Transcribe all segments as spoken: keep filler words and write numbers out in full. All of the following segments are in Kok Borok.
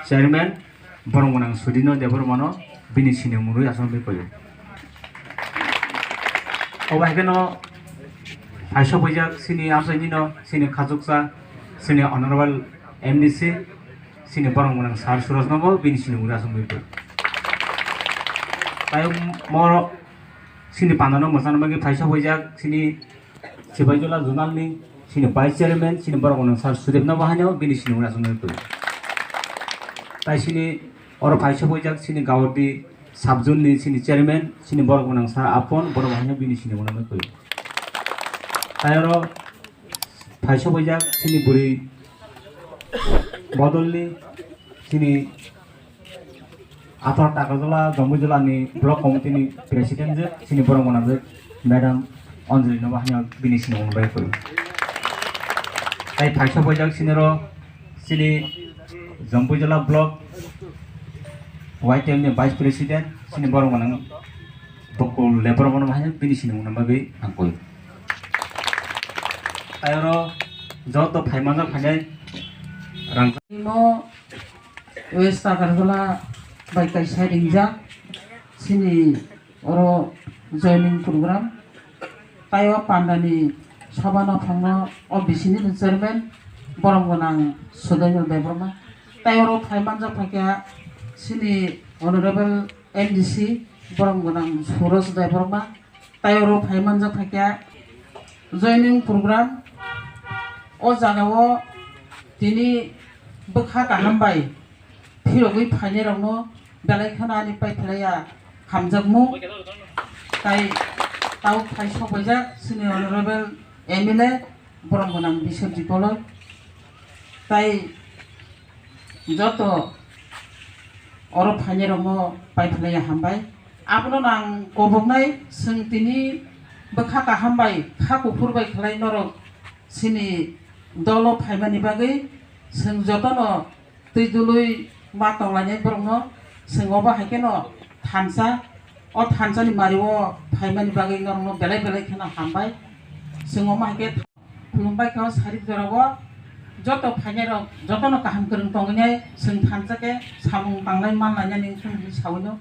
Chairman, borok gwnang Sudino Debbarmano bini sinimung rwi aswk wngwi koi. Obo hai kheno phaisa phaijak sini amchaini no sini khachuksa sini Honorable M D C sini borok gwnang Sir Suraj nobo bini sinimung rwi aswk wngwi koi. Tai moro sini pandano mwchana bagwi phaisa phaijak sini Sipaijala Zonal ni sini Vice Chairman sini borok gwnang Sir Sudip nobo haino bini sinimung rwi aswk wngwi koi. Tai sini oro phaisa phaijak sini Gaudi Sub Zone ni sini Chairman sini borok gwnang Sir Apon borok haino bini sinimung rwi koi. Tai oro phaisa phaijak sini bwrwi Bodolni sini Athar Takarjala Jambujala ni Block Committee ni President je sini borok gwnang je Madam Anjali nobo haino bini sinimung rwi koi. Tai phaisa phaijak sini ro sini Jambujala Block Y T L ni Vice President sini borok gwnang Bokol Debbarmano haino bini sinimung rwi ang koi. Tai oro joto phaimanjak phainai rang. Imo West Agartala bai kaisa ringjak sini oro joining program. Tai o pandani sabano phangno o bisini ni chairman borom gwnang Sudainal Debbarma. Tai oro phaimanjak phaikha sini Honorable M D C borom gwnang Suraj Debbarma. Tai oro phaimanjak phaikha joining program. O jagao tini bwkha kaham bai phirogwi phainairokno belai kheno ani paiphlaiya hamjakmung. Tai tau phai sokbaijak sini Honorable M L A borom gwnang Biswajit Koloi. Tai joto oro phainairokno paiphlaiya hambai. Abono ang koboknai, chwng tini bwkha kaham bai kha kuphur bai khlai norok sini dolo phaimani bagwi chwng jotono twi dului ma tonglainai borokno chwng obo hai kheno thansa, o thansani mario phaimani bagwi norokno belai belai kheno hambai. Chwng omo hai khe Khulumbai kha o sarik jorao joto phainairok jotono kaham kwrwng tongwinai chwng thansa khe samung tanglai manlainani wngkha hinwi sawino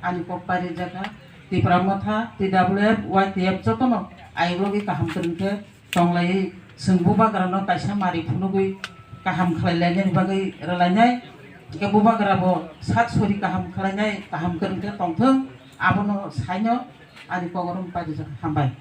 ani kok pai rijak kha. Tipra Motha, T W F, Y T F jotono ayuk rogwi kaham kwrwng khe tonglaiwi chwng bubagrano kaisa mari phunugwi kaham khlailainani bagwi rwlainai. Hwnkhe bubagrabo sak sori kaham khlainai, kaham kwrwng khe tongthwng, abono saino ani kogorom pai rijak. Hambai.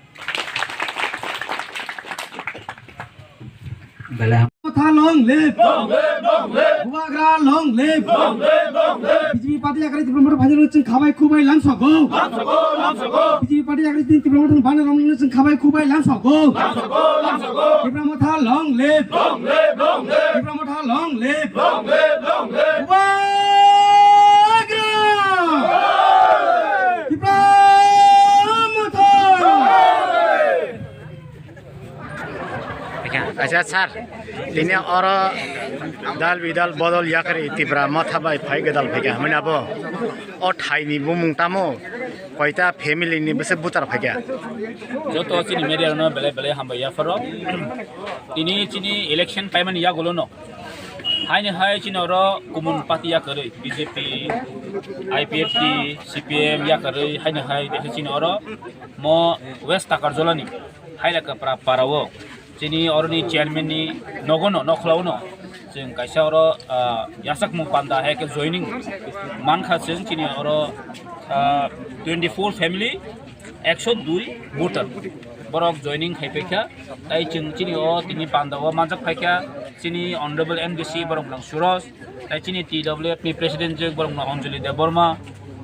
Belai ham- Motha long live! Long live, long live! Bubagra long live! Long live, long live! B J P party yakari Tipra Motha phainairokno chwng khabai khubai lamsogo. Lamsogo, lamsogo! B J P party yakari Tipra Motha phainairokno chwng khabai khubai lamsogo. Lamsogo, lamsogo! Tipra Motha long live! Long live, long live! Tipra Motha long live! Long live, long live! Bubagra! Tipra Motha! Acha sir, tini oro dal bidal bodol yakari Tipra Motha bai phai gedal phaikha, hamani abo o thaini bumung tamo koita family ni bwswk butar phaikha. Joto chini media no belai belai hambai yapharo. Tini chini election paimani yagulo no haini hai chini oro kumun party yakarwi B J P, I P F T, C P M yakarwi haini hai chini oro mo West Takarjala ni Hailaka para, para o chini oroni chairman ni nogo no, nokhla o no chwng kaisa oro, ah, yachakmung panda hai khe joining mankha chwng chini oro, ah, twenty four family, ekso dui voter borok joining khai paikha. Tai chwng chini o tini panda o manjak phaikha chini Honorable M D C borok nang Suraj, tai chini T W F ni president je borok nang Anjali Debbarma,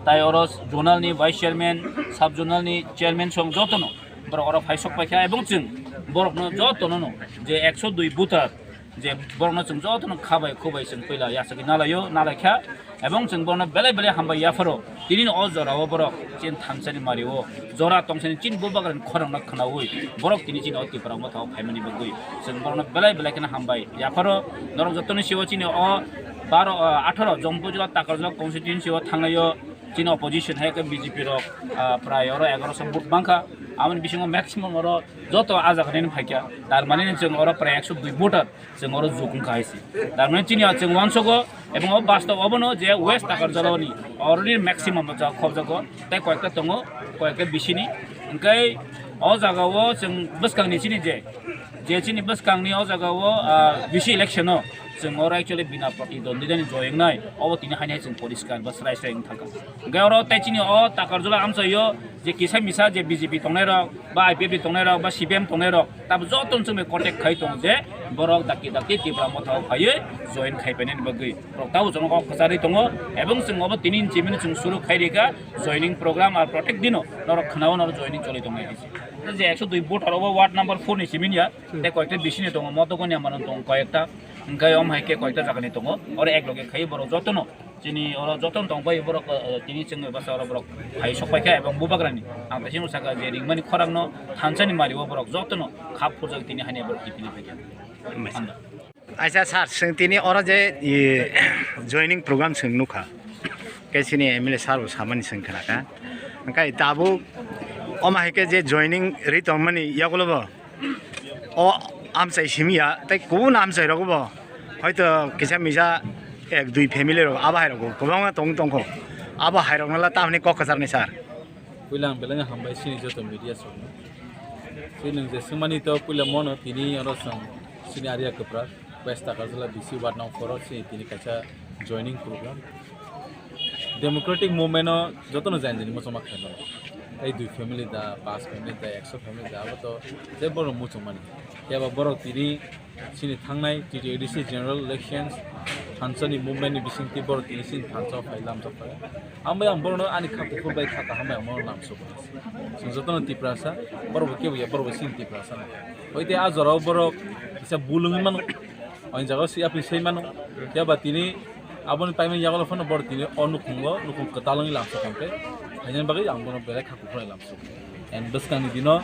tai oro zonal ni vice chairman, sub zonal ni chairman song jotono borok oro phai sok paikha, ebong chwng borokno jotono no je ekso dui voter je borokno chwng jotono khabai khubai chwng puila yachagwi nalaio, nalaikha, ebong chwng borokno belai belai hambai yapharo. Tini o jorao borok chini thansani mario jora tongsani chini bubagrani khorangno khwnaui borok tini chini o Tipra Motha o phaimani bagwi chwng borokno belai belai kheno hambai yapharo. Norok jotoni sio chini o baro, ah, atharo Jompuijala Takarjala constituency o thangnaio chini opposition hai khe B J P rok, ah, prai oro egaroso vote mankha. Aboni bisingo maximum oro joto ah jaga nini phaikha. Tar mane chwng oro prai ekso dui voter chwng oro jukung khai si. Tar mane chini chwng uansogo Ebong o bastob obono je West Takarjalani already maximum o jaga khobjago, tei koyekta tongo, koyekta bisini. Hwnkhe o jagao chwng bwskangni chini je, je chini bwskangni o jagao, ah, bisi election o chwng oro actually bina protidwondwitani joyeng nai, obo tini haino hai chwng poriskar ba srai srai wng thangkha. Hwnkhe oro tei chini o Takarjala amchaio je kisa misa je B J P tongnairok, ba I P F T tongnairok, ba C P M tongnairok, tabo joto chwngno contact khai tongo je borok dakti dakti Tipra Motha o phaiwi join khai painani bagwi. Borok tabo jono kok kwcharwi tongo, ebong chwng obo tini ni chimino chwng suru khai rikha joining program ar protect dino norok khwnao norok joining choli tongnai hai se. Je ekso dui voter obo ward number four ni chimini ya, tei koyekta bisini tongo, Motokoni amano tongo koyekta, hwnkhe om hai khe koyekta jagani tongo, oro ek loge khai borok jotono. Chini oro joto tong bai borok, eh, tini chwng basa oro borok hai sok pai kha ebong bubagrani. Ang bai sino saka je ringmani khorang no thansani mari o borok joto no khap khurjak tini hani borok tini pai kha. Aisa sir, sing tini oro je, i, joining program sing nukha. Ke sini M L A sir bo samani sing khana kha. Angkai tabu oma hai ke je joining ri tong mani yagulo bo. O amchai simi ya, tei kubun amchai rok bo hoito kisa misa ek dui family rok abo hai rok kwbangma tong tongkho. Abo hai rok no la tamni kok kwchar ni sir. Puila ang belai no hambai sini joto media song no. Sini je sumani to puila mono tini oro song sini area kwpra West Takarjala B C ward nong four o sini tini kaisa joining program. Democratic movement o jotono jain jani muchungma khaimano. Tei dui family da, pas family da, ekso family da, abo to je borok muchungmani. Phiya ba borok tini sini thangnai T T A D C general elections thansa ni movement ni bising twi borok tini sini thansa o phai lamsa phai. Ang bai ang borok no ani kha kuphur bai kha kaham bai ang borok lamsa phai. Chwng jotono Tiprasa, borok bo kebo ya, borok bo sini Tiprasa no. Hoi tei a jora o borok kisa bulungwi mano. Ang jaga o si apni sei mano. Phiya ba tini aboni paimani yagulo phano borok tini o nukhungo, nukhung kwtal wngwi lamsa kha khe. Haini bagwi ang bono belai kha kuphur lamsa. And bwskangni dino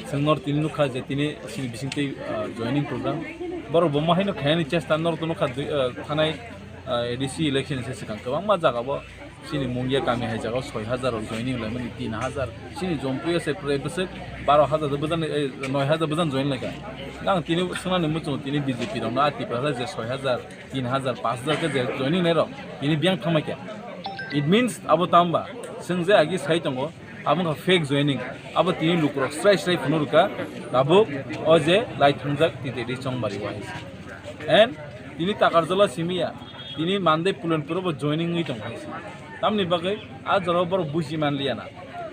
chwng nor tini nukha je tini sini bising tei, ah, joining program. Borok bo ma haino khainani chesta nor to nukha dui, ah, thanai, ah, A D C election se swkang kwbangma jaga bo sini Mungia kami hai jaga o soi hajar rok joining laimani tin hajar. Sini Jompuio se prai bwswk baro hajar do bwjan, eh, noi hajar bwjan join laikha. Ang tini swngnani muchungo tini B J P rokno a Tiprasa je soi hajar, tin hajar, pas hajar khe je joining nairok tini biyang thangmai kha. It means abo tamo ba chwng je agi sai tongo, abo wngkha fake joining. Abo tini lukurok srai srai phunukha, tabuk o je lai thangjak T T A D C chongmari o hai se. And tini Takarjala simi ya, tini Mandai Pulenpuro bo joining wngwi tong hai se. Tamni bagwi a jorao borok buji man liya na.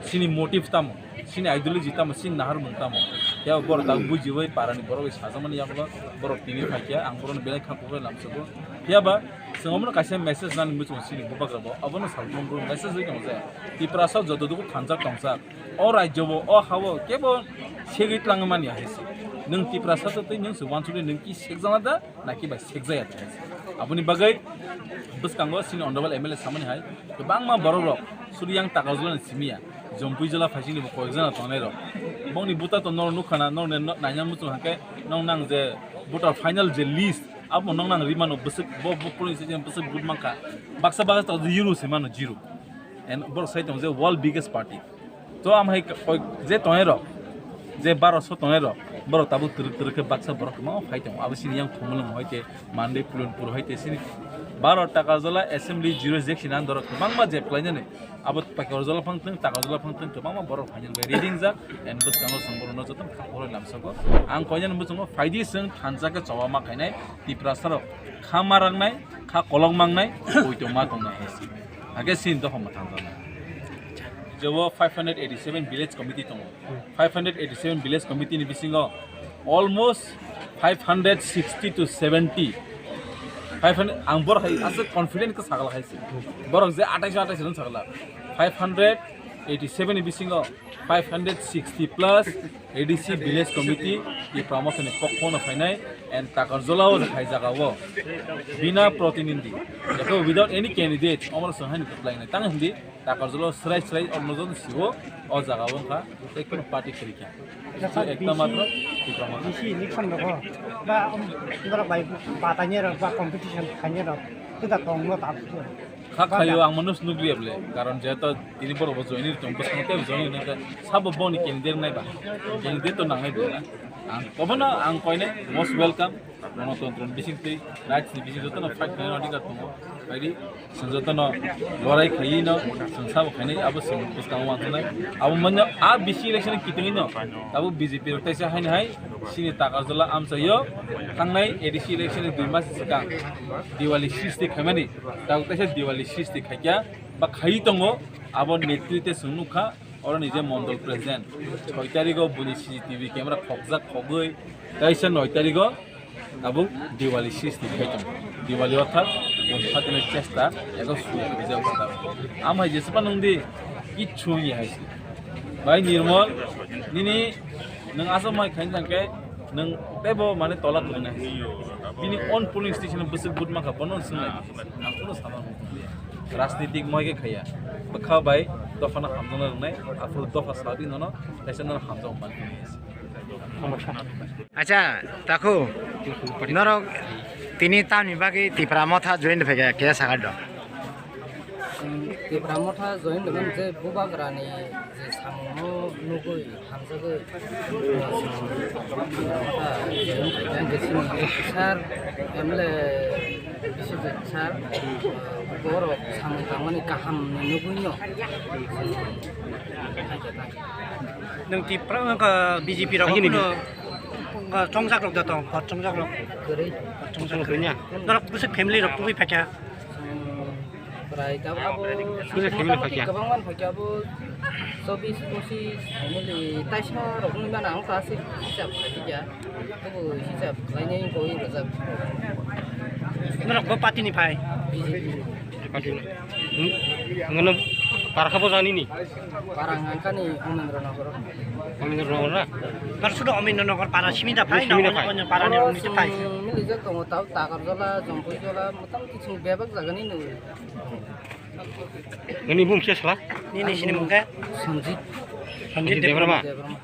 Sini motive tamo, sini ideology tamo, sini naharmung tamo. Phiya borok tabuk bujiwi parani borok bai sajakmani yagulo borok tini phaikha, ang borokno belai kha kuphur lamsogo. Phiya ba chwng omono kaisa message nani muchungo sini bubagra bo, obono salbrum brum message ri tongsa. Tiprasa joto duku thansa tongsa. O rajyo bo, o ha o kebo segwi tlangwi mani hai se. Nwng Tiprasa se tei nwng se wansukli nwng ki sekjana da, naki bai sekjaya da hai se. Aboni bagwi bwskango sini honorable M L A samani hai kwbangma borok rok Suriyang Takarjala ni simi ya. Jompuijala phaisingni bo koyekjana tongnai rok. Bongni buta to norok nukha na, norok naina muchung hake nong nang je voter final je list, abo nong nang rimano bwswk bo, bo police je bwswk vote mankha. Baksa baksa to zero se mano, zero. And borok sai tong je world biggest party. To am hai koi je tongnai rok, je baro so tongnai rok, borok tabuk twrwk twrwk khe baksa borok kwbangma phai tongo. Abo sini yang Khumulwng hai te Mandai Pulenpur hai te sini baro Takarjala assembly jurisdiction ang dorok kwbangma je kwlainani. Abo Takarjala phang thwng, Takarjala phang thwng kwbangma borok phainani bai reading jak and bwskango chwng borokno jotono kha khoroi lamsago. Ang koinani muchungo phaidi chwng thansa khe choba ma khainai Tiprasa rok kha ma rangnai, kha kolok mangnai, poito ma tongnai hai se. Hake sini dopha mwthang jana. Jebo five hundred eighty-seven village committee tongo. Five hundred eighty-seven village committee ni bisingo almost five hundred sixty to seventy. Five hundred, ang borok hai aswk confident khe sagala hai se. Borok je atais atais ron sagala. Five hundred eighty-seven ni bisingo five hundred sixty plus A D C village committee ni promotion ni pokhono phainai and Takarjala o hai jaga o bina protinidhi. Without any candidate, omor sohani kwplainai. Tang hindi Takarjala srai srai omno jon sibo o jaga o wngkha tei kheno party kwrwi kha. Ekta matro Tipra Motha. Bisi election rogo ba, um, borok bai patanya rok ba competition khanya rok, kida tongno tabuk. Kha khayo ang manus nukliya bole, karon jeto tini borok bo join tong bwskango tei join nangkha sabo boni candidate nai ba, candidate to nangnai bole. Ang kobono ang koine most welcome. Ganatantra ni bising twi rights ni bising jotono fight khlaina adhikar tongo. Baidi chwng jotono lorai khaiwi no chwng sabo khainai, abo chwng bwskango uansuknai. Abo manya a bisi election ni kitingwi no abo B J P rok taisa haino hai chini Takarjala amchaio thangnai A D C election ni dui mas swkang Diwali sristi khaimani, tabuk taisa Diwali sristi khaikya ba khaiwi tongo. Abo netritwe chwng nukha, oro ni je mondol president, soi tarigo buni C C T V camera khokjak khogwi, taisa noi tarigo tabuk Diwali sristi khai tongo. Diwali orthat boni phatini chesta ego sui rijak kha tabuk. Amhai jespa nungdi kichu wngya hai se. Bai Nirmol, nini nwng aswk mai khaina thangkhe nwng teibo mane tola kwrwina hai se. Bini own polling station bwswk vote mankha bono swngnai. Ang kuno sama nung tongya. Rajnitik moi khe khaiya. Bwkha bai dophano hamjakna rwngnai, aphuru dopha sabi nono, kaisa nono hamjak mani. Acha, takhu, norok tini tamni bagwi Tipra Motha join phaikha, khe sakha do? Tipra Motha join hwnkhe bubagrani je samungno nugwi hamjagwi, sir M L A Biswajit sir, borok samung tangmani kaham ni nugwino. Nwng Tipra, nwng B J P rok kuno chongjak rok da tong, hot chongjak rok. Kwrwi. Hot chongjak rok. Norok bwswk family rok tubui phaikha. Prai tabuk abo Bwswk family phaikha? Kwbangma phaikha abo chobis pochis family taisa rok wngwi mano ang ta aswk hisab khaikha. Abo hisab khlainai wngwi rwjak. Norok bo party ni phai? B J P. Party ni. Hmm? Ngono para kha bo jani ni? Para ang angkani Omendra Nagar. Omendra Nagar na? Tar sudo Omendra Nagar para simi da phai, simi da na phai. Onyo para ni rok ni phai. Milijak tongo tau Takarjala, Jompuijola, motamoti chwng bebak jagani nw. Nini bumung khe sala? Nini sini mung khe? Sanjit. Sanjit Debbarma. Debbarma.